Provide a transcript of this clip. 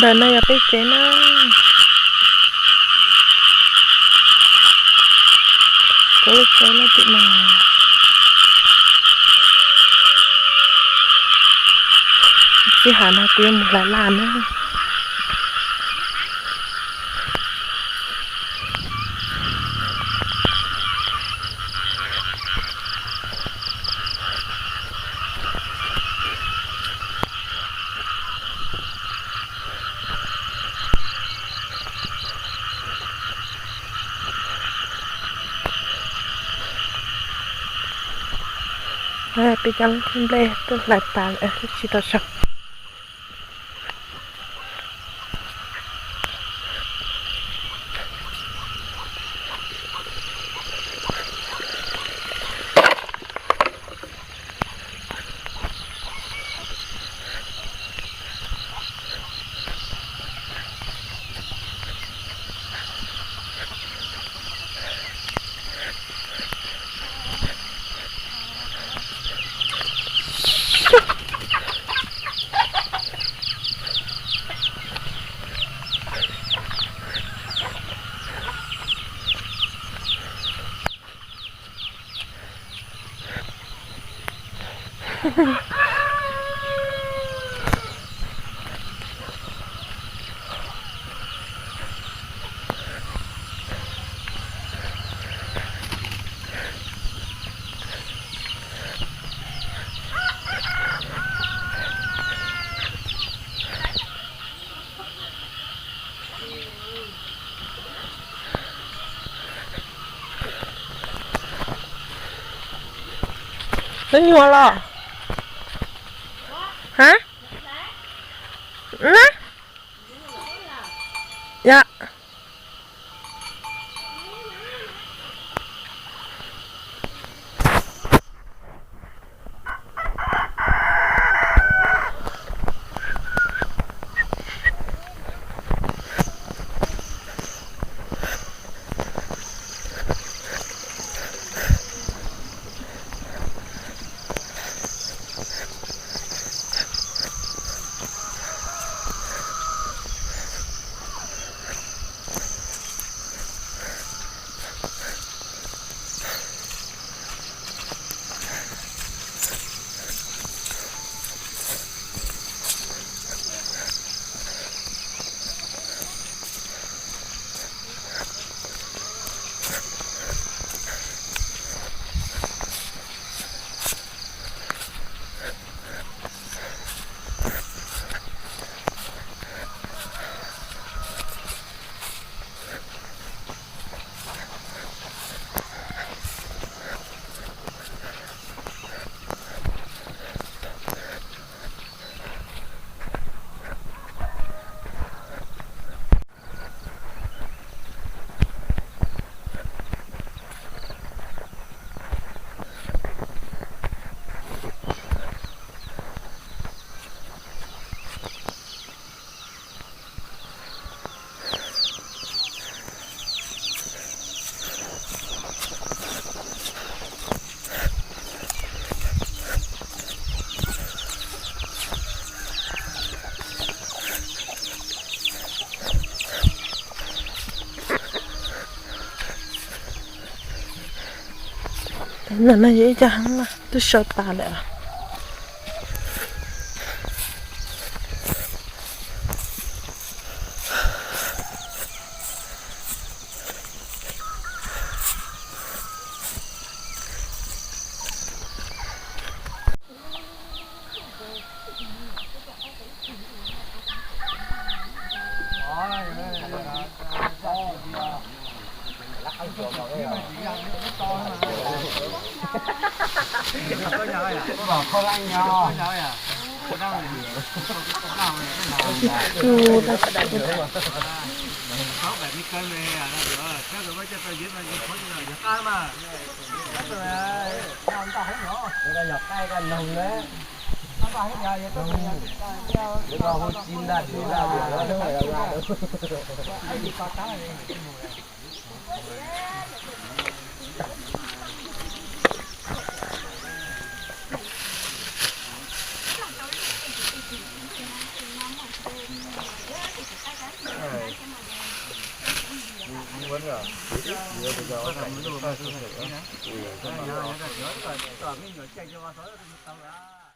Ntawm no yog peb tsev na. Kuv lub tsev no tim no. Sij hawm no kuv yuav mus hlais laj na. Peb cov nplej twb hlais tas lawm, tsis tau sau. Hnub nyuag los? Ha? Na? Yog. No no yog ib co heev na, twb sau tas lawm. Kuv yuav tus yog ua thaum tus tshaj sawv sawm na. Yog yog tias xyov kom me nyuam caij cov vaj xov tau a.